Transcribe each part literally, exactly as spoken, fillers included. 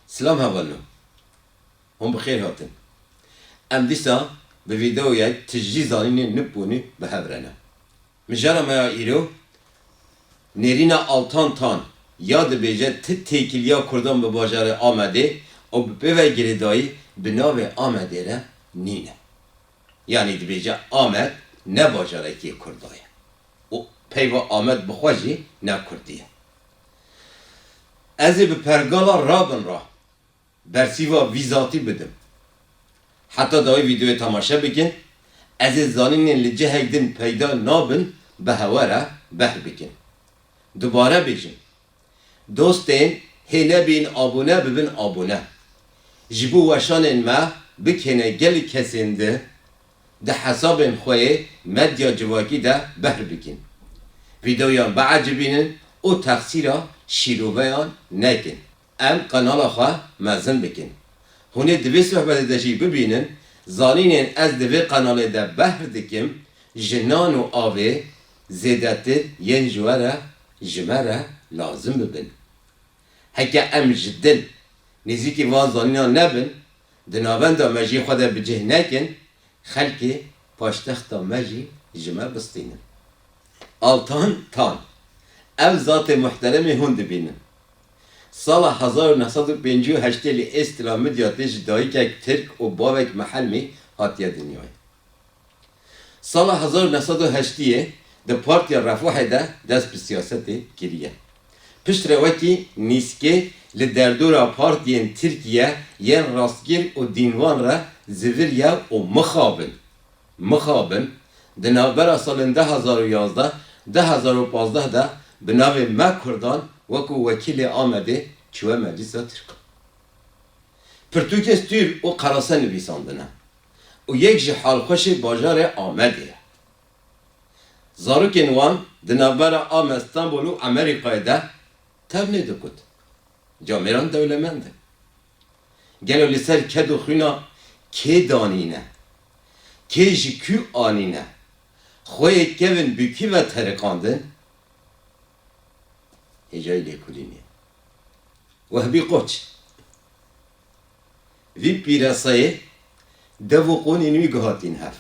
Silam hevalno. Hûn bi xêr hatin. Em dîsa bi vîdeoyek tijî zanînên nip û nî bi hev re ne. Mijara me ya îro nêrîna Altan Tan ya dibêje ti têkiliya Kurdan bi bajarê Amedê û bi pê ve girêdayî bi navê Amedê re nîne. Yanî dibêje Amed ne bajarekî Kurda ye û peyva Amed bi xwe jî ne Kurdî ye. Ez ê bi pergala rabin ra bersîva vî zatî bidim. Heta dawî vîdeoyê temaşe bikin, ez ê zanînên li cihek din peyda nabin bi hewe re behr bikin. Dubare bêjim, dostên hê nebîn abone bibin abone. Ji bo weşanên me bikêne gelek kesên di, di hesabên xwe yê medya civakî de behr bikin. Vîdeoyan biecibînin û texsîra şîroveyan nekin. Em qenala xwe mezin bikin. Hûn ê di vê sohbetê de jî bibînin, zanînên ez di vê qenalê de behr dikim, ji nan û avê zêdetir yên ji we re, ji me re lazim bibin. Heke em ji dil nêzîkî van zanînan nebin, di navenda me jî xwe de bi cih nekin, xelkê paştexta me jî ji me bistînin. Altan Tan. Ev zatê muhteremê hûn dibînin. Sala hezar û neh sed û pêncî û heştê li Êstila Midyatê ji dayikek Tirk û bavek Mihelmî hatiye dinyayê. Sala hezar û neh sed û heştiyê di Partiya Refahê de dest bi siyasetê kiriye. Piştre wekî nîskê li derdora partiyên Tirkiye yên rastgir û dînvan re ziviriye û mixabin, mixabin di navbera salên du hezar û yazdeh, du hezar û pazdeh de bi navê Me Kurdan wekû wekîlê Amedê çûye Meclisa Tirkan. Pirtûkên stûr û qerase nivîsandine û yek ji halxweşê bajarê Amedê ye. Zarokên wan di navbera Amed, Stenbol û Amerîkayê de tevnê dikut. Camêran dewlemend e. Gelo li ser ked û xwîna kê danîne? Kê ji kû anîne? Xweyê kevin bi kî ve teriqandin? Hêjayî lêkolînê. Wehbî Koç. Vî pîresayê dev û qonên wî gihatîn hev.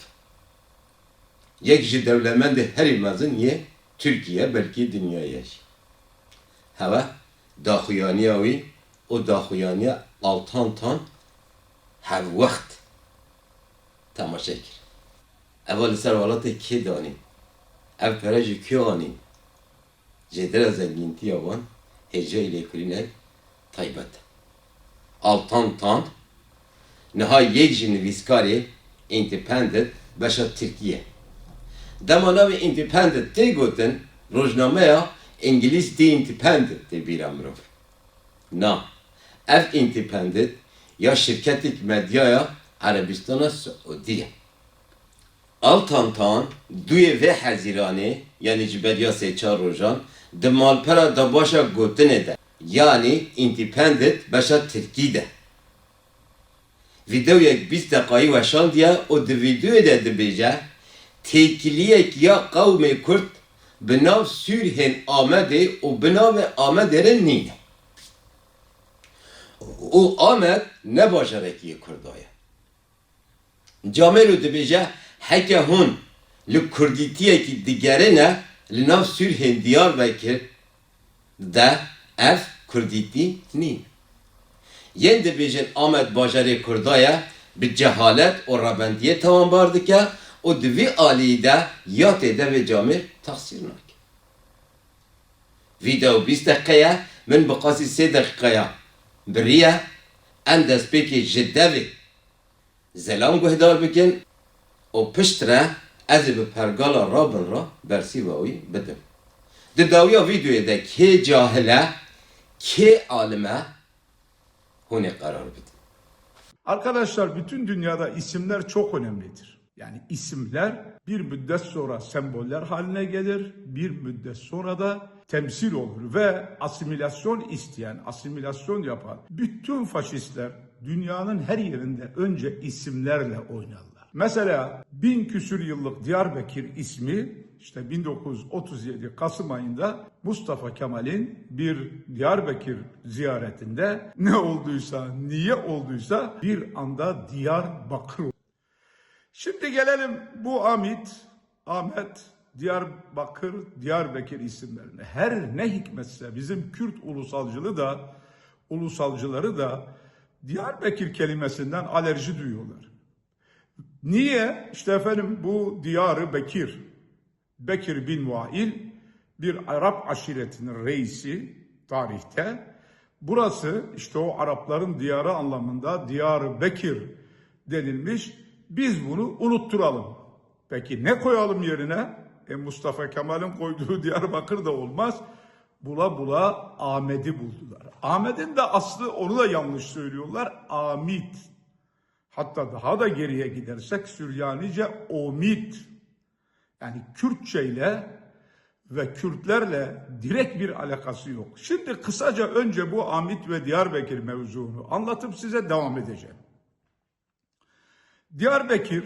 Yek ji dewlemendê herî mezin yê Tirkiye, belkî dinyayê jî. Hewe daxuyaniya wî û daxuyaniya Altan Tan hevwext temaşe kir. Eva li ser welatê kê danîn? Ev pere ji kê anîn? Jêdira zengîntiya wan hêjayî lêkolînek taybet e. Altan Tan niha yek ji nivîskarê Independent beşa Tirkî ye. Dema navê Independent tê gotin, rojnameya Îngilîz The Independent tê bîra mirov. Na, ev Independent ya şirketek medyaya Erebistana Siûdî ye. Altan Tan duyê vê Hezîranê, yanî ji beriya sê çar rojan, di malpera dabaşa gotinê de, yanî Independent beşa Tirkî de, vîdeoyek bîst deqayî weşandiye û di vîdeoyê de dibêje, têkiliyek ya qewmê Kurd bi nav Sûrhên Amedê û bi navê Amedê re nîne. Û Amed ne bajarekî yê Kurda ye. Camêro dibêje, heke hûn li kurdîtiyekî digerine li nav Sûrhên Diyarbekir de, ev kurdîtî nîn. Yên dibêjin Amed bajarê Kurda ye, bi cehalet û revendiyê tawanbar dike û di vî alîyî de ya tê devê camêr texsîr nake. Vîdeo bîst deqe ye, min bi qasî sê deqîqeya biriye, em destpêkê ji devê Zelam guhdar bikin û piştre ez ê bi pergala Rabin re bersîva wî bidim. Di dawiya vîdeoyê de kê cahil e, kê alim e, hûn ê qerar bidin. Arkadaşlar, bütün dünyada isimler çok önemlidir. Yani isimler bir müddet sonra semboller haline gelir, bir müddet sonra da temsil olur ve asimilasyon isteyen, asimilasyon yapan bütün faşistler dünyanın her yerinde önce isimlerle oynarlar. Mesela bin küsür yıllık Diyarbekir ismi İşte bin dokuz yüz otuz yedi Kasım ayında Mustafa Kemal'in bir Diyarbakır ziyaretinde ne olduysa, niye olduysa bir anda Diyarbakır oldu. Şimdi gelelim bu Amit, Ahmet, Diyarbakır, Diyarbakır isimlerine. Her ne hikmetse bizim Kürt ulusalcılığı da, ulusalcıları da Diyarbakır kelimesinden alerji duyuyorlar. Niye? İşte efendim bu Diyar-ı Bekir, Bekir bin Vail bir Arap aşiretinin reisi tarihte. Burası işte o Arapların diyarı anlamında Diyar-ı Bekir denilmiş. Biz bunu unutturalım. Peki ne koyalım yerine? E, Mustafa Kemal'in koyduğu Diyarbakır da olmaz. Bula bula Ahmet'i buldular. Ahmet'in de aslı, onu da yanlış söylüyorlar. Amit. Hatta daha da geriye gidersek Süryanice Omit. Yani Kürtçe ile ve Kürtlerle direkt bir alakası yok. Şimdi kısaca önce bu Amit ve Diyarbakır mevzunu anlatıp size devam edeceğim. Diyarbakır,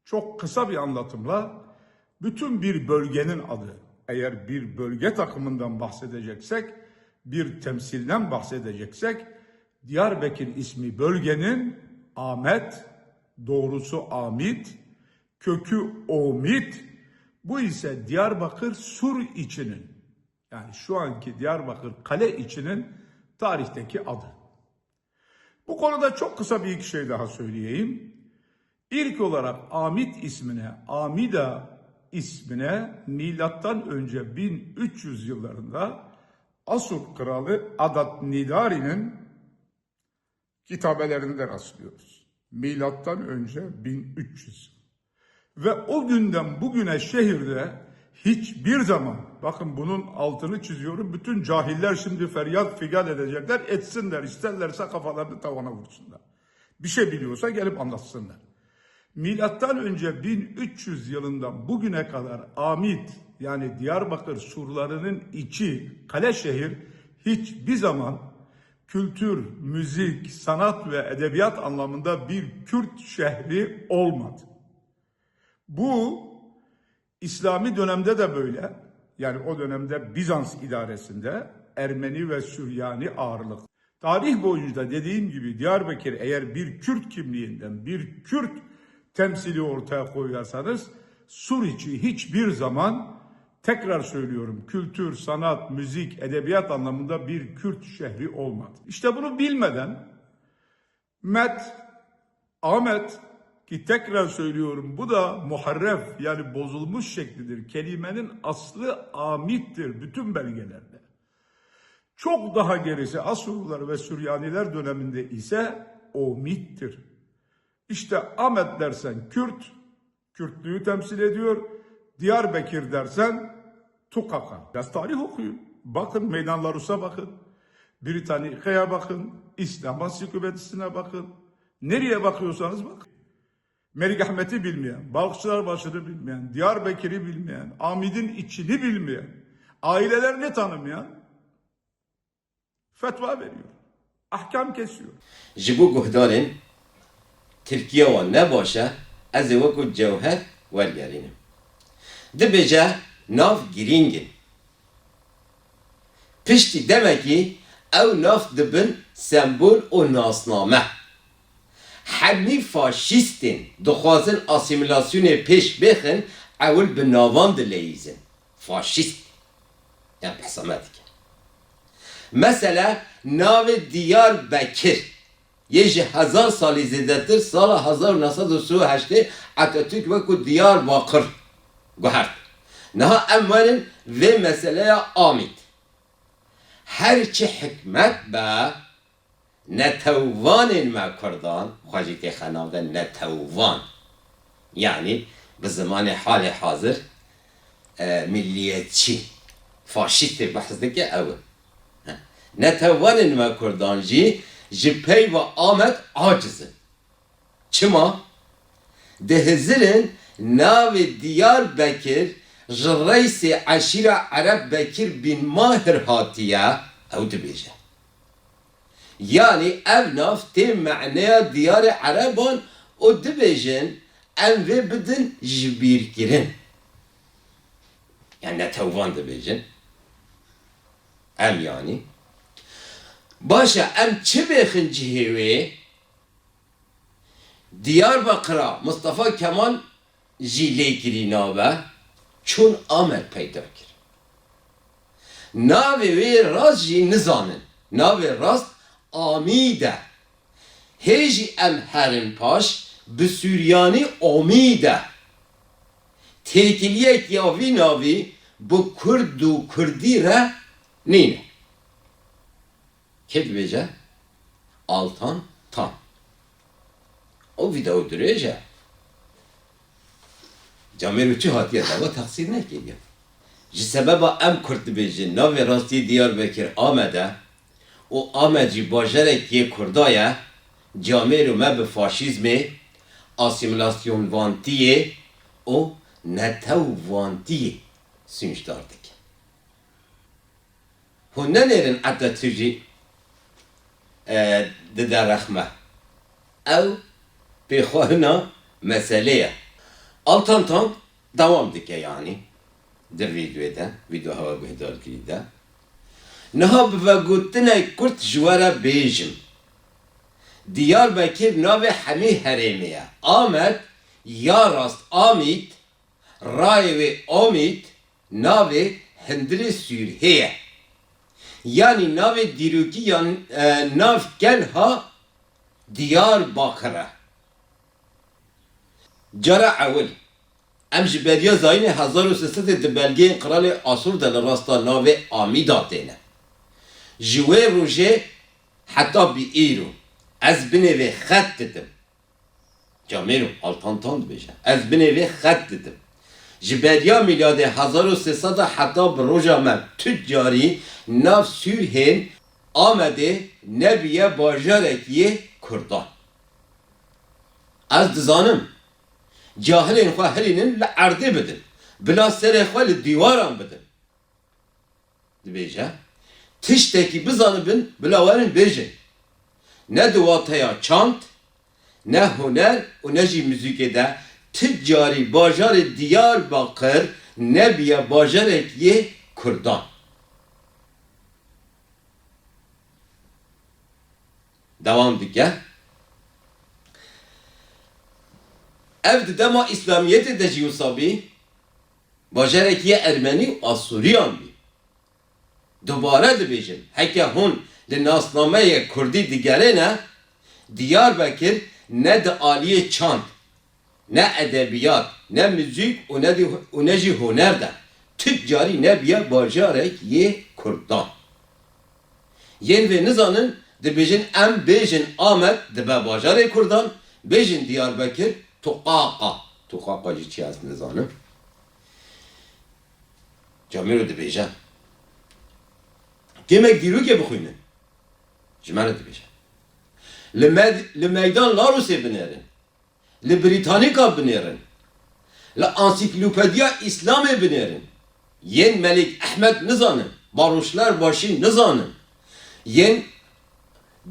çok kısa bir anlatımla, bütün bir bölgenin adı. Eğer bir bölge takımından bahsedeceksek, bir temsilden bahsedeceksek, Diyarbakır ismi bölgenin Ahmet, doğrusu Amit, kökü Omit, bu ise Diyarbakır sur içinin, yani şu anki Diyarbakır kale içinin tarihteki adı. Bu konuda çok kısa bir iki şey daha söyleyeyim. İlk olarak Amit ismine, Amida ismine milattan önce bin üç yüz yıllarında Asur kralı Adat Nidari'nin kitabelerinde rastlıyoruz. Milattan önce bin üç yüz. Ve o günden bugüne şehirde hiçbir zaman, bakın bunun altını çiziyorum, bütün cahiller şimdi feryat figan edecekler, etsinler, isterlerse kafalarını tavana vursunlar. Bir şey biliyorsa gelip anlatsınlar. Milattan önce bin üç yüz yılından bugüne kadar Amit, yani Diyarbakır surlarının içi, kale şehir hiçbir zaman kültür, müzik, sanat ve edebiyat anlamında bir Kürt şehri olmadı. Bu İslami dönemde de böyle. Yani o dönemde Bizans idaresinde Ermeni ve Süryani ağırlıklı. Tarih boyunca dediğim gibi Diyarbakır eğer bir Kürt kimliğinden, bir Kürt temsili ortaya koyarsanız Suriçi hiçbir zaman, tekrar söylüyorum, kültür, sanat, müzik, edebiyat anlamında bir Kürt şehri olmadı. İşte bunu bilmeden Met, Ahmet ki tekrar söylüyorum bu da muharref yani bozulmuş şeklidir. Kelimenin aslı Amit'tir bütün belgelerde. Çok daha gerisi Asurlular ve Süryaniler döneminde ise Omit'tir. İşte Ahmet dersen Kürt, Kürtlüğü temsil ediyor. Diyarbekir dersen tukaka. Biraz tarih okuyun. Bakın Meydan Larus'a bakın. Britannica'ya bakın. İslam Ansiklopedisi'ne bakın. Nereye bakıyorsanız bakın. Melik Ahmet'i bilmeyen, Balıkçılar Başı'nı bilmeyen, Diyarbekir'i bilmeyen, Amid'in içini bilmeyen, ailelerini tanımayan fetva veriyor. Ahkam kesiyor. Ji bo guhdarên Tirkiye wan ne baş e, ez ê wekû Cewher wergerînim. Dibêje nav girîng in. Piştî demekî ew nav dibin sembol û nasname. Hemî faşîstên dixwazin asîmîlasyonê pêş bêxin, ewil bi navan dileyîzin. Faşîst. Em behsa me dikin. Mesela navê Diyar Bekir yê ji hezar salî zêdetir sala hezar û neh sed û sî û heştê Atatürk wekû Diyarbakir guhert. Niha em werin vê meseleya Amîd. Her çi hikmet be, Netewvanên me kurdan, xwe jî têxe nav de netewvan. Yanî bi zimanê halê hazir, e, milliyetçî, faşîstê behs dike ew in. He. Netewvanên me kurdan jî ji peyva Amed aciz in. Çima? Dihizirin navê Diyar Bekir ji reysê eşîra Ereb Bekir bin Mahir hatiye, ew dibêje. Yanî ev nav tê meneya diyarê Ereban û dibêjin em vê bidin ji bîrkirin. Yani netewvan dibêjin. Em yani. Baş e, em çi bêxin cihê wê? Diyarbekira Mustafa Kemal jî lê kirî nave, çûn Amed peyda kir. Navê wê rast jî nizanin. Navê rast Amîd e. Hê jî em herin paş, bi Suryanî Omîd e. Têkiliyek ya vî navî bi kurd û kurdî re nîne. Kê dibêje? Altan Tan. O vîdeo dirêj e. Camêro çi hatiye dava texsîr nekiriye. Ji sebeba em kurd dibêjin, navê rastî Diyarbekir Amed e û Amed jî bajarek yê kurda ye, camêro me bi faşîzmê, asîmîlasyonvantiyê û netewvantiyê sûcdar dike. Hûn nenêrin Atatürk'î, e, dide rexme. Ew pêxwarina meselê ye. Altan Tan dewam dike, yanî di vîdeoyê de, vîdeo hewa guhdarkirî de. Niha bi vegotinek kurt ji we re bêjim. Diyarbekir navê hemî herêmê ye. Amed, ya rast Amîd, rayê wê Omîd, navê hundirê Sûrhê ye. Yanî navê dîrokî yan, e, nav kenha Diyarbakir e. Cara ewil, em ji beriya zayînê hezar û sê sedê di belgeyên qiralê Asûr de li rasta navê Amîda têne. Ji wê rojê heta bi îro ez binê vê xet didim. Camêro Altan Tan dibêje, ez binê vê xet didim. Ji beriya mîladê hezar û sê sed heta bi roja me tu carî nav Sûrhên Amedê nebiye bajarek yê kurdan. Ez dizanim, cahilên xwe hilînin li erdê bidin, bila serê xwe li dîwaran bidin. Dibêje, tiştekî bizanibin, bila werin bêjin. Ne di wateya çand, ne huner û ne jî muzîkê de ti carî bajarê Diyarbakir nebiye bajarek yê kurdan. Dewam dike. Ev di dema Îslamiyetê de jî wisa bî, bajarekî yê Ermenî û Asûriyan bî. Dubare dibêjim, heke hûn li nasnameyê kurdî digerêne, Diyarbekir ne di aliyê çand, ne edebiyat, ne muzîk û ne di, û ne jî huner de tu carî nebiye bajarek yê kurdan. Yên vê nizanin, dibêjin em bêjin Amed dibe bajarê kurdan, bêjin Diyarbekir tuqaqa. Tuqaqa jî çi ye ez nizanim. Camêro dibêje, kêmek dîrokê bixwînin. Ji me re dibêje. Li med-, li meydan Larûsê binêrin. Li Brîtanîka binêrin. Li Ansîklopediya Îslamê binêrin. Yên Melîk Ehmed nizanin. Barûşler Başî nizanin. Yên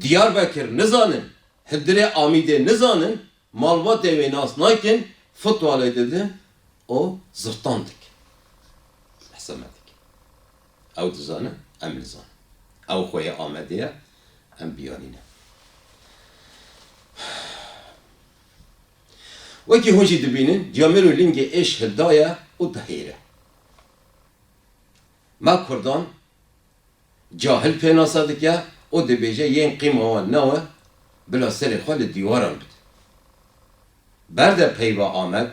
Diyarbekir nizanin. Hundirê Amîdê nizanin. Malbatê wê nas nakin. Fitwa lê didin. O zirtan dikin. Behsa me dikin. Ew dizane, em nizanin. Ew xweyê Amedê ye, em biyanî ne. Wekî hûn jî dibînin, camêro lingê êş hildaye û dihêre. Me kurdan cahil pênase dike û dibêje yên qîma wan newe, bila serê xwe li dîwaran bidin. Berde peyva Amed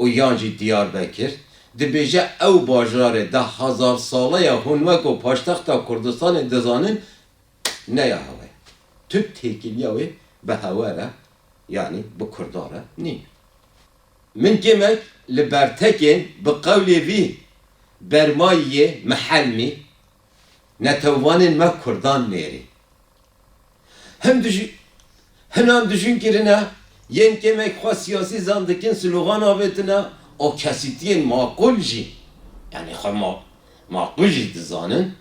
û yan jî Diyarbekir, dibêje ew bajarê deh hezar sale ye hûn weko paştexta Kurdistanê dizanin, ne ya hewe ye. Tu têkiliya wê bi hewe re, yanî bi kurdan re nîne. Min kêmek li bertekên bi qewlê vî bermayî yê mihelmî, netewvanên me kurdan nêrî. Hin dijî-, hinan dijîn kirine, yên kêmek xwe siyasî zan dikin, slogan avêtine, o kesîtiyên maqûl jî, yanî xwe ma-, maqûl jî dizanin,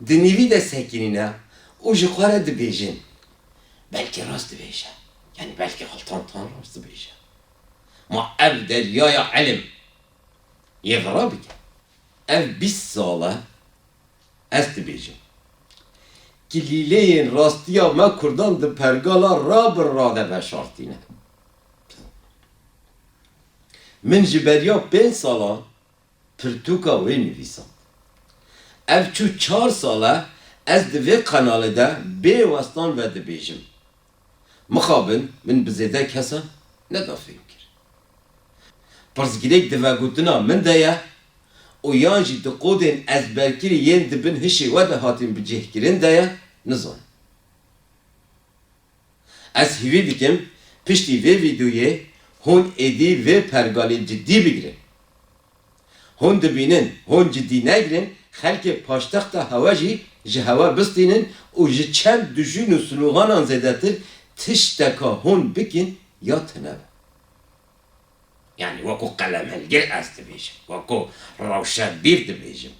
di nîvî de sekinîne û ji xwe re dibêjin, belkî rast dibêje. Yanî belkî Altan Tan rast dibêje. Ma ev deryaya ilim Yê vira bike. Ev bîst sal e ez dibêjim. Kilîleyên rastiya me Kurdan di pergala ra bi ra de veşartîne. Min ji beriya pênc salan pirtûka wê nivîsand. Ev çû çar sal e ez di vê qenalê de bê westan ve dibêjim. Mixabin min bi zêde kesan neda fêhm kir. Pirsgirêk di vegotina min de ye û yan jî di qodên ezberkirî yên di bin hişê we de hatin bicihkirin de ye, nizanim. Ez hîvî dikim, piştî vê vîdeoyê hûn êdî vê pergalê cidî bigirin. Hûn dibînin, hûn cidî negirin, xelkê paştexta hewe jî ji hewe bistînin û ji çend dijîn û sloganan zêdetir tişteka hûn bikin ya tune be. Yanî wekû qelemhilgir ez dibêjim, wekû rewşenbîr dibêjim.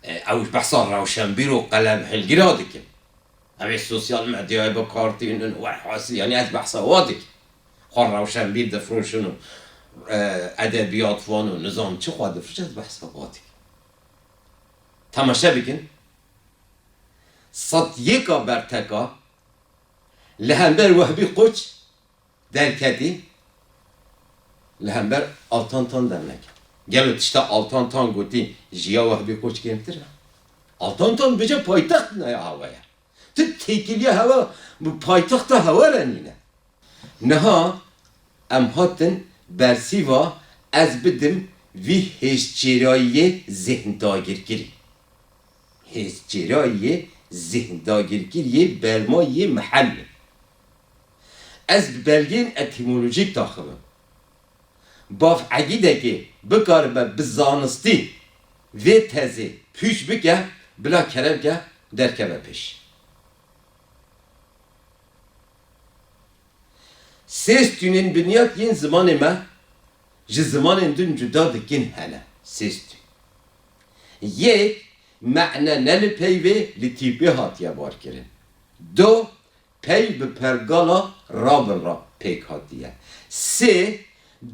E, ew behsa rewşenbîr û qelemhilgira dikim. Ew ê sosyal medyayê bi kar tînin, werhasil, yanî ez behsa wa dikim. Xwe rewşenbîr difroşin û, e, edebiyat van û nizam çi xwe difroşin, ez behsa wa dikim. Temaşe bikin. Sed yeka berteka li hember Wehbî Koç derketî, li hember Altan Tan derneke. Gelo tişta Altan Tan gotî ji ya Wehbî Koç kêmtir e? Altan Tan bêje paytext neya hewe ye. Tu têkiliya hewe bi paytexta hewe re nîne. Niha em hatin bersîva ez bidim vî hêzçêrayiyê zêhndagirkirî. Hêzçêrayiyê zêhndagirkiriyê bermayiyê mihemî. Ez bi belgeyên etîmolojîk taxivim. Bav egîdekê bikaribe bi zanistî vê tezê pûç bike, bila kerem ke derkeve pêş. Sê stûnên binyat yên zimanê me ji zimanên din cuda dikin hene. Sê stûn. Yek, mane ne li peyvê, li tîpê hatiye barkirin. Du, peyv bi pergala rabinra pêk hatiye. Sê,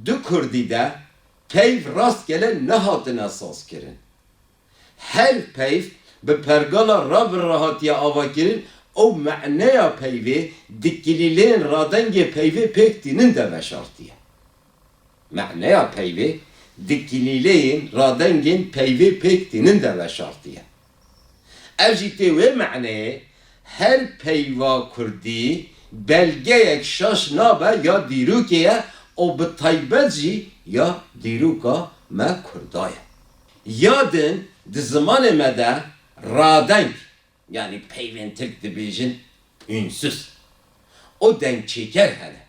di kurdî de peyv rastgele nehatine sazkirin. Her peyv bi pergala rabinra hatiye avakirin û maneya peyvê di kilîleyên radengê peyvê pêk tînin de veşartiye. Maneya peyvê di kilîleyên radengên peyvê pêk tînin de veşartiye. Ev jî tê wê maneyê, her peyva kurdî belgeyek şaş nabe ya dîrokê ye û bi taybet jî ya dîroka me kurda ye. Ya din di zimanê me de radeng, yanî peyvên tirk dibêjin ünsüz û dengçêker hene.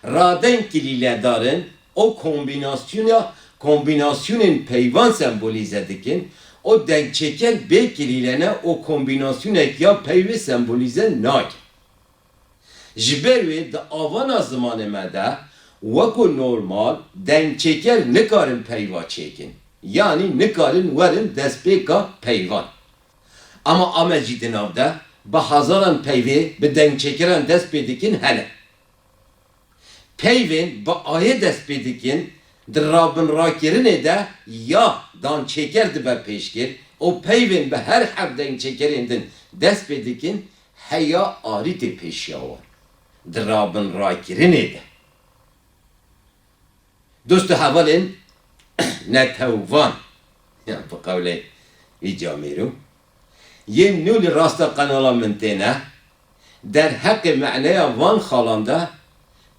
Radeng kilîledar in û kombînasyona, kombînasyonên peyvan sembolîze dikin û dengçêker bê kilîle ne û kombînasyonek ya peyvê sembolîze nake. Ji ber wê di avana zimanê me de wekû normal dengçêker nikarin peyva çêkin, yanî nikarin werin destpêka peyvan. Ama amed jî di nav de bi hezaran peyvê bi dengçêkeran dest pê dikin hene. Peyvên bi ayê dest pê dikin, di rabinrakirinê de ya dançêker dibe pêşkir û peyvên bi her heft dengçêkerên din dest pê dikin, heya arî tê pêşiya wan. Di rabinrakirinê de. Dost û hevalên netewvan, ya bi qewlê wî camêro, yên nû li rasta qenala min têne, derheqê maneya van xalan de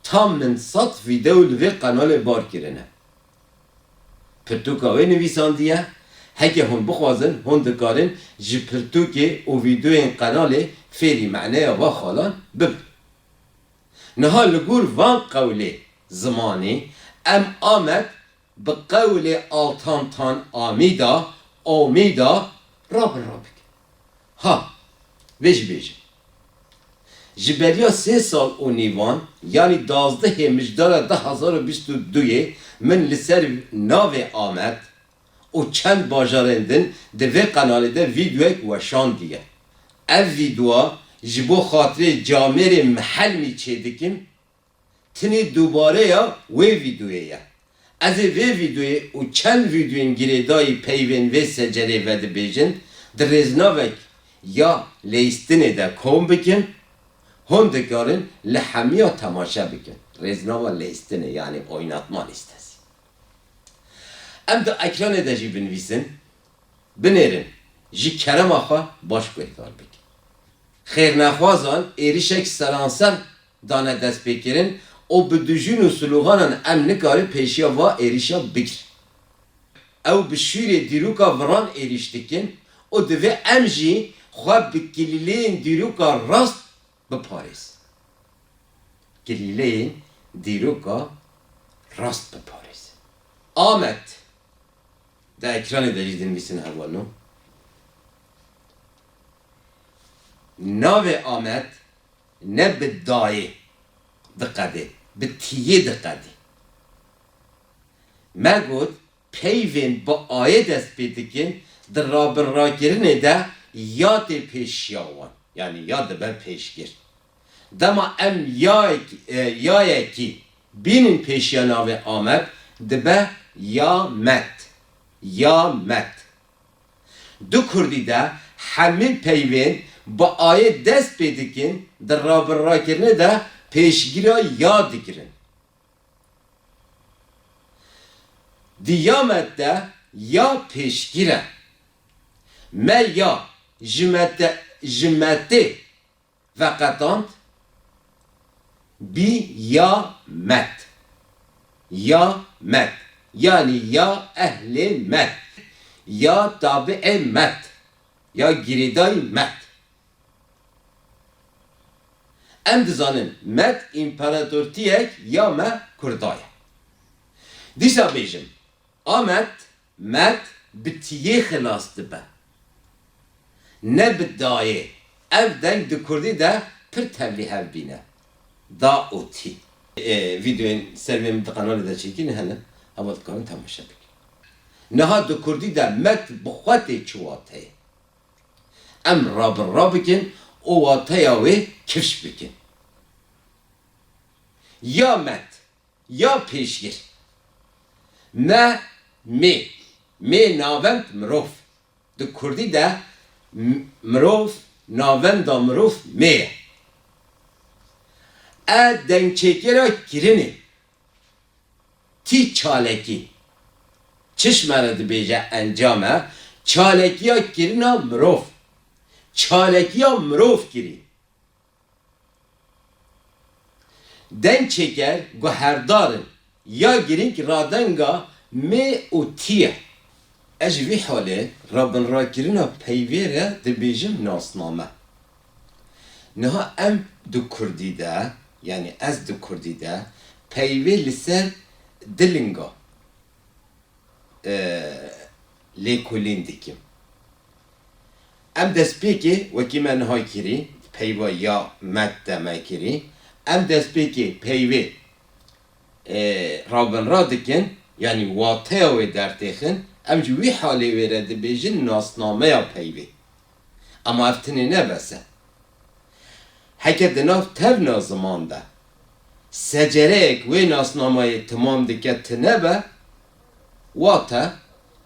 tam min sed vîdeo li vê qenalê bar kirine. Pirtûka wê nivîsandiye, heke hûn bixwazin, hûn dikarin ji pirtûkê û vîdeoyên qenalê fêrî maneya va xalan bibin. Niha li gor van qewlê zimanî, em Amed bi qewlê Altan Tan Amîda, Omîda, rabin ra bikin. Ha, vê jî bêjim. Ji beriya sê sal û nîvan, yanî duwazdehê Mijdara du hazar û bîst û duyê, min li ser navê Amed, û çend bajarên din di vê qenalê de vîdeoyek weşandiye. Ev vîdeoa ji bo xatirê camêrê mihelmî çêdikim, tinê dubareya wê vîdeoyê ye. Ez ê vê vîdeoyê û çend vîdeoyên girêdayî peyvên vê secerê vedibêjin, di rêznavek ya leyîstinê de kom bikin, hûn dikarin li hemiya temaşe bikin. Rêznava leyîstinê, yanî oynatma listesi. Em di ekranê de jî binivîsin, binêrin, ji kerema xwe baş guhdar bikin. Xêrnexwazan êrişek seranser dane destpêkirin û bi dijûn û sloganan em nikarin pêşiya va êrişa bigirin. Ew bi şûrê dîroka viran êrîş dikin û divê em jî xwe bi kilîleyên dîroka rast biparêzin. Kilîleyên dîroka rast biparêzin. Amed. Di ekranê de jî dinivîsin hevalno. Navê Amed ne bi dayê diqedê, bi tiyê diqedê. Me got, peyvên bi ayê dest pê dikin, di rabinrakirinê de ya tê pêşiya wan, yanî ya dibe pêşgir. Dema em yayek-, e, yayekî bînin pêşiya navê Amed, dibe ya Med. Ya Med. Di kurdî de hemî peyvên bi ayê dest pê dikin, di rabinrakirinê de pêşgira ya digirin. Di ya Med de ya pêşgir e. Me ya ji Med de, ji Medê veqetand, bî ya Med. Ya Med. Yanî ya ehlê Med. Ya tabiê Med. Ya girêdayî Med. Em dizanin Med împaratortiyek ya me Kurda ye. Dîsa bêjim, Amed, Med bi tiyê xilas dibe. Ne bi dayê. Ev deng di kurdî de pir tevlî hev bîne. Da û tî. Ê, vîdeoyên ser vê min di qenalê de çêkîn hene. Hema dikarin temaşe bikin. Niha di kurdî de Med bi xwe tê çi wateyê? Em rabinra bikin û wateya wê kifş bikin. Ya Med, ya pêşgir. Me, mê. Mê navend mirov. Di kurdî de m-, mirov, navenda mirov mê ye. E dengçêkera kirinê. Tî çalekî. Çi ji me re dibêje encam e? Çalekiya kirina mirov. Çalekiya mirov kirî. Dengçêker guherdar in. Ya girîng radenga mê û tî ye. Ez ji vî halê rabinrakirina peyvê re dibêjim nasname. Niha em di kurdî de, yanî ez di kurdî de peyvê li ser du linga, e, lêkolîn dikim. Em destpêkê wekî me niha kirî, peyva ya Med de me kirî. Em destpêkê peyvê, e, rabinra dikin, yanî wateya wê dertêxin, em ji wî halê wê re dibêjin nasnameya peyvê. Ama ev tinê ne bes e. Heke di nav tevna ziman de secereyek wê nasnamayê timam dike tine be, wate,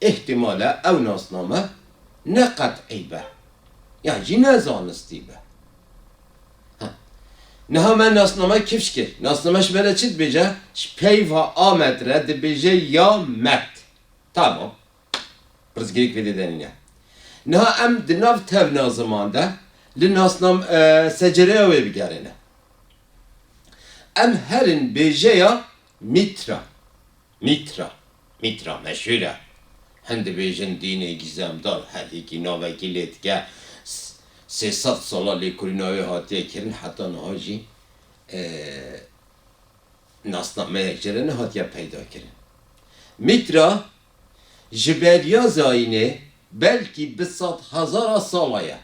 îhtimal e ew nasname ne qet'î be, yan jî ne zanistî be. Ha. Niha me nasname kifş kir. Nasname ji me re çi dibêje? Ji peyva Amed re dibêje ya Med. Tamam. Pirsgirêk vê dê de nîne. Niha em di nav tevna ziman de li nasnam-, e, secereya wê bigerîne. Em herin bêjeya Mîtra. Mîtra. Mîtra meşhûr e. Hin dibêjin dînê gizemdar, her yekî navekî lê dike. S-, sê sed sala lêkolîna wê hatiye kirin, heta niha jî, e, nasnameyek jê re nehatiye peyda kirin. Mîtra ji beriya zayînê belkî bi sed hezara sala ye.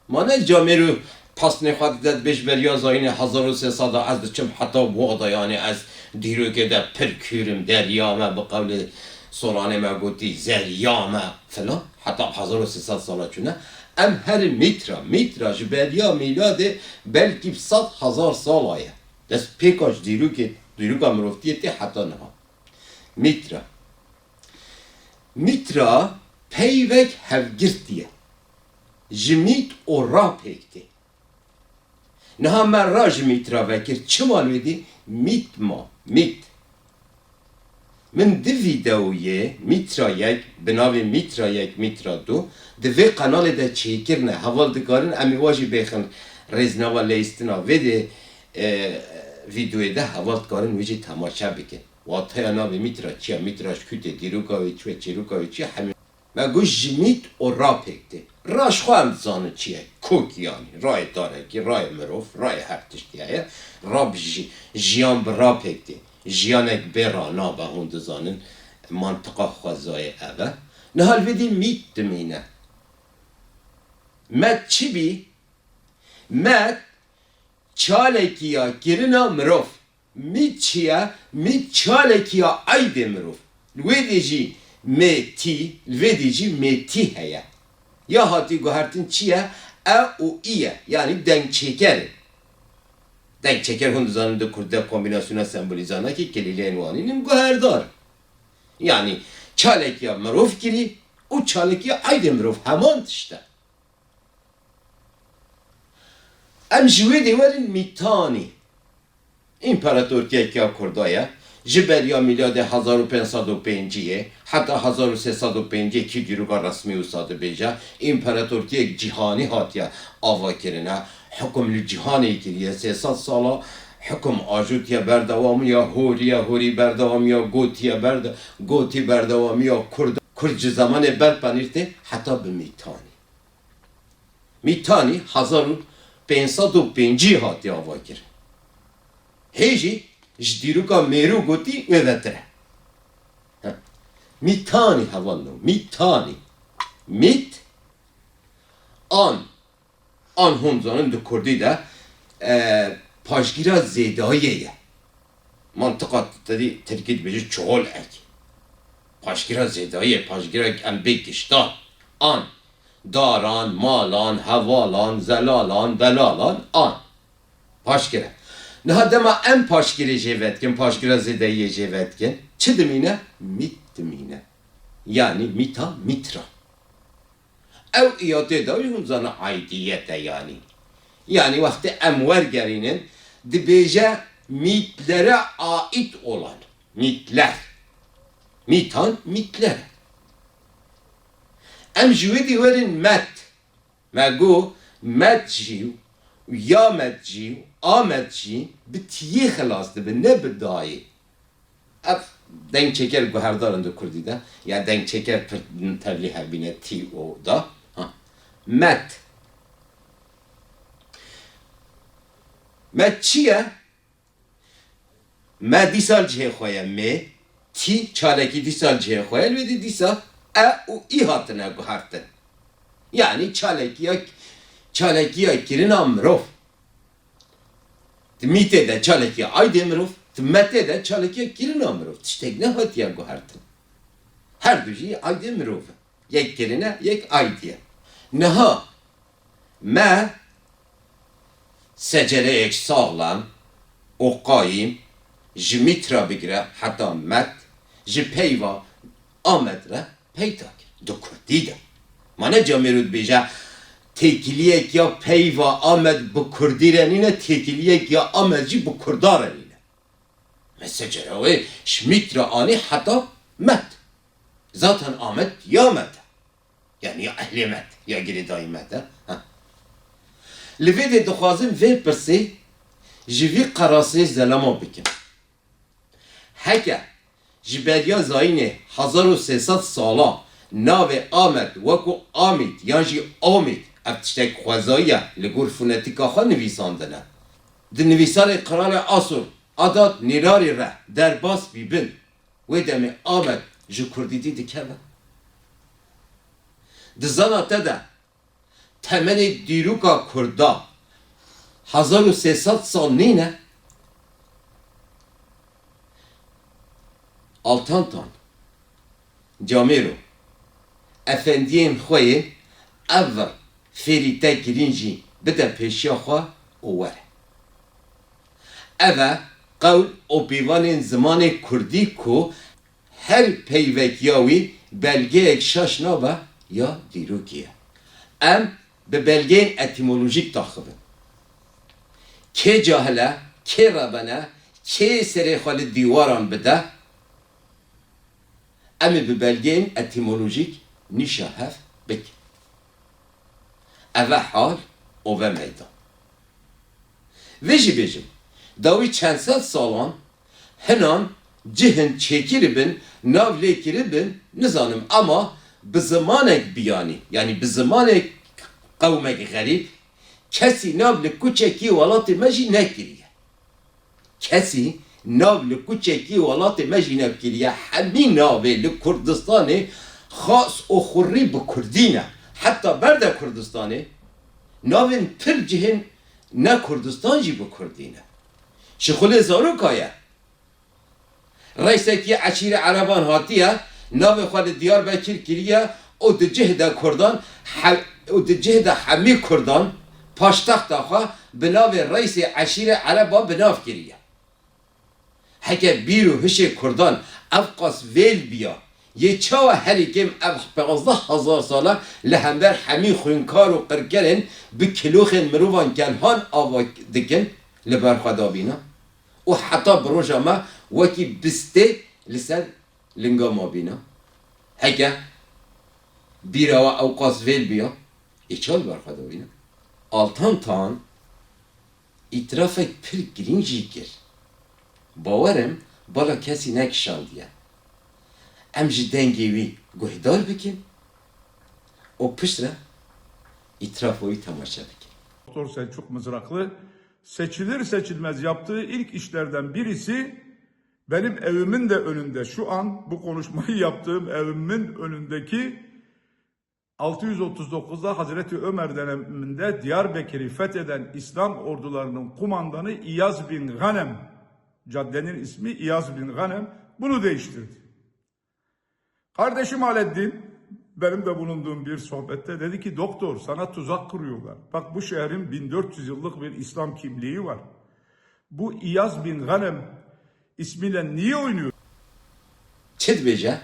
Ma ne camêr û pesnê xwe dide dibê ji beriya zayînê hezar û sê sed a ez diçim heta wada, yanî ez dîrokê de pir kûr im, derya me, bi qewlê soranê me gotî zeriya me filan, heta hezar û sê sed sala çûne. Em herin Mîtra. Mîtra ji beriya mîladê belkî bi sed hezar sala ye. Destpêka ji dîrokê, dîroka mirovtiyê tê heta niha. Mîtra. Mîtra peyvek hevgirtî ye. Ji mît û ra pêk tê. Niha me ra ji mîtra vekir, çima li wê dî mît ma, mît. Min di vîdeoyê mîtra yek, bi navê mîtra yek, mîtra du, di vê qenalê de çêkirine. Heval dikarin em ê wa jî bêxin rêznava leyistina vê dê, e, vîdeoyê de heval dikarin wê jî temaşe bikin. Wateya navê mîtra çi ye? Mîtra ji ku tê? Dîroka wê çi ye? Çîroka wê çi ye? Hemî Me got ji mît û ra pêk tê. Ra ji xwe em dizanin çi ye. Kok yanî. Rayê darekî, rayê mirov, rayê her tiştî heye. Ra bi jî, jiyan bi ra pêk tê. Jiyanek bê ra nabe, hûn dizanin mantiqa xwezayê ev e. Niha li vê dî mît dimîne. Met çi bî? Met çalekî ya kirina mirov. Mît çi ye? Mît çalekî ya aydê mirov. Li wê dê jî mê tî, li vê dê jî mê tî heye. Ya hatî guhertin çi ye? E û î ye. Yanî dengçêker e. Dengçêker hûn dizanin di kurdî de kombînasyona sembolîzanakî kilîleyên wan hîn in guherdar. Yanî çalekî ya mirov kirî û çalekî ya aydê mirov heman tişt e. Em ji wê dê werin Mîtanî. Împaratortiyek ya Kurda ye. Ji beriya mîladê hezar û pênc sed û pêncî heta hezar û sê sed û pêncî, kî dîroka resmî wisa dibêje, împaratortiyek cîhanî hatiye avakirine. Hukum li cîhanê kiriye. Sê sed sala hukum ajot ye, berdewam ya, horiye, horî berdewam ya, gotiye berde-, gotî berdewam ya, Kurd, Kurd ji zemanê Belpenîr tê heta bi Mîtanî. Mîtanî hezar û pênc sed û pêncî hatiye avakirin. Hê jî ji dîroka mêrû gotî wê vetir e. Heh. Mîtanî hevalno, Mîtanî. Mît, an, an hûn zanin di kurdî de, e, paşgîra zêdayiyê ye. Mantiqa te dî tirkî dibêje çoğul ek. Paşgîra zêdayiyê, paşgîra em bê gişta. An. Daran, malan, hevalan, zelalan, delalan, an. Paşgire. Niha dema em paşgirê jê vedikin, paşgira zêdayiyê jê vedikin, çi dimîne? Mît dimîne. Yanî mîta, mîtra. Ew îyatê dawî hûn zanin aidiyet e yanî. Yanî wextê em wergerînin, dibêje mîtlere ait olan. Mîtler. Mîtan, mîtler. Em ji wê dî werin met. Me got, met jî û ya met jî û a met jî bi tiyê xilas dibe, ne bi dayê. Ev dengçêker guherdar in di kurdî de. Ya dengçêker pir tevlî hebîne tî û da. Ha. Met. Met çi ye? Me dîsa li cihê xwe ye. Mê, tî, çalekî dîsa li cihê xwe ye. Li wê dî dîsa e û î hatine guhertin. Yanî çalekiya, çalekiya kirina mirov. Di mîtê de çalekiya aydê mirov, di metê de çalekiya kirina mirov. Tiştek nehatiye guhertin. Her du jî aydê mirov e. Yek kirine, yek aydî ye. Niha me secereyek saxlem û qayîm ji mît re bigire heta met, ji peyva Amed re peyda kir. Di kurdî de. Ma ne camêro dibêje, têkiliyek ya peyva Amed bi kurdî re nîne, têkiliyek ya Amed jî bi kurda re nîne. Me secere wê ji mît re anî heta met. Zaten Amed ya met e. Yanî ya ehlê met, ya girêdayî met e. Ha. Li vê dê dixwazim vê pirsê ji vî qerasê zelama bikim. Heke ji beriya zayînê hezar û sê sed sala navê Amed wekû Amîd yan jî Omîd, ev tiştek xwezayî ye, li gor fonetîka xwe nivîsandine. Di nivîsarê qiralê Asûr Adat Nîrarî re derbas bîbin. Wê demê Amed ji kurdîtî dikeve. Di zana te de temenê dîroka kurda hezar û sê sed sal nîne? Altantan, camêro, efendiyên xwe yê ev fêrî te kirîn jî bide pêşiya xwe û were. Ev e qewl û pîvanên zimanê kurdî ku Her peyvekiya wî belgeyek şaş nabe ya dîrokî ye. Em bi belgeyên etîmolojîk taxivin. Kê cahil e, kê reben e, kê serê xwe li dîwaran bide, em ê bi belgeyên etîmolojîk nîşa hev bikin. Eve hal û ve meydan. Vê jî bêjim, dawî çend sed salan hinan cihên çêkiribin, nav lê kiribin, nizanim, ema bi zimanek biyanî, yanî bi zimanek qewmek xerîb, kesî nav li kuçekî welatê me jî nekiriye. Kesî nav li kuçekî welatê me jî nekiriye. Hemî navê li Kurdistanê xas û xurrî bi kurdî ne. Heta ber de Kurdistanê navên pir cihên ne Kurdistan jî bi kurdî ne. Şixulê zaroka ye. Reisekî eşîrê ereban hatiye, navê xwe li Diyarbekir kiriye û di cih de kurdan, he-, û di cih de hemî kurdan paştexta xwe bi navê reisê eşîrê ereba bi nav kiriye. Heke bîr û hişê kurdan ev qas vêl biya, yê çawa herî kêm ev panzdeh hezar sal e li hember hemî xwînkar û qirkerên bi kiloxên mirovan kelhan ava dikin, li ber xwe dabîne? Û heta bi roja me wekî bistê li ser linga mabîne. Heke bîra we ew qas vêl biya, ê çawa li ber xwe dabîne? Altan Tan îtirafek pir girîng jî kir. Bawer im bala kesî nekişandiye. Em ji dengê wî guhdar bikin û piştre îtirafa wî temaşe bikin. Doktor Selçuk Mızraklı seçilir seçilmez yaptığı ilk işlerden birisi benim evimin de önünde, şu an bu konuşmayı yaptığım evimin önündeki altı yüz otuz dokuzda Hazreti Ömer döneminde Diyarbekir'i fetheden İslam ordularının kumandanı İyaz bin Ghanem, caddenin ismi İyaz bin Ghanem, bunu değiştirdi. Kardeşim Aleddin, benim de bulunduğum bir sohbette dedi ki, "Doktor, sana tuzak kuruyorlar. Bak, bu şehrin bin dört yüz yıllık bir İslam kimliği var. Bu İyaz bin Ghanem ismiyle niye oynuyor?" Çi dibêje?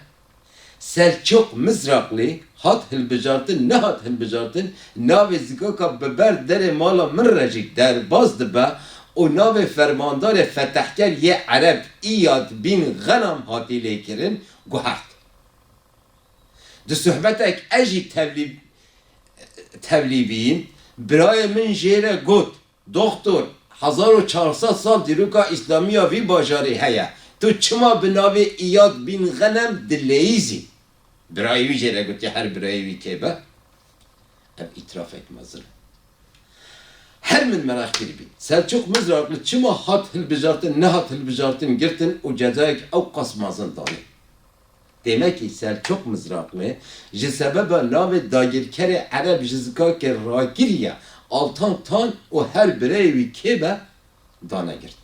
Selçuk Mizraqlî hat hilbijartin, nehat hilbijartin, navê zikaka bi ber derê mala min re jî derbas dibe û navê fermandarê fetehker yê Ereb Îyad bin Xenam hatî lêkirin, guhert. Di sohbetek ez jî tevlî-, tevlî bîyîm, birayê min jê re got, "Doktor, hezar û çar sed sal dîroka îslamî ya vî bajarê heye. Tu çima bi navê Îyad bin Xenem dileyîzî?" Birayê wî jê re gotiye, her birayê wî kê be, ev îtirafek mezin e. Her min meraq kiribî, Selçuk Mizraqli çima hat hilbijartin, nehat hilbijartin, girtin û cezayek ew qas mezin danê? Demekî Selçuk Mizraqli ji sebeba navê dagirkerê Ereb ji zikakê rakiriye Altan Tan û her birayê wî kê be, dane girt.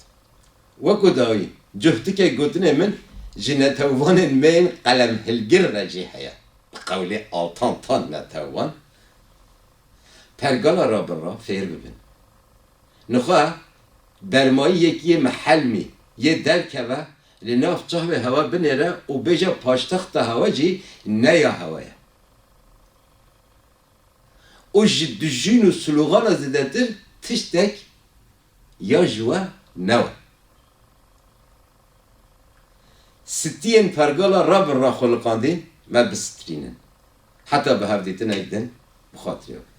Wekî dawî, cuhtikek gotinê min ji netewvanên me yên qelemhilgir re jî heye. Bi qewlê Altan Tan netewvan, pergala rabin ra fêr bibin. Nixwe bermayî yekî yê mihelmî yê derkeve, li nav çavê hewe binêre û bêje paştexta hewe jî ne ya hewe ye. Û ji dijîn û slogana zêdetir tiştek ya ji we ne we. Stiyên pergala rabin ra xuliqandîn me bisitirînin. Heta bi hevdîtinek din bi xatirê we.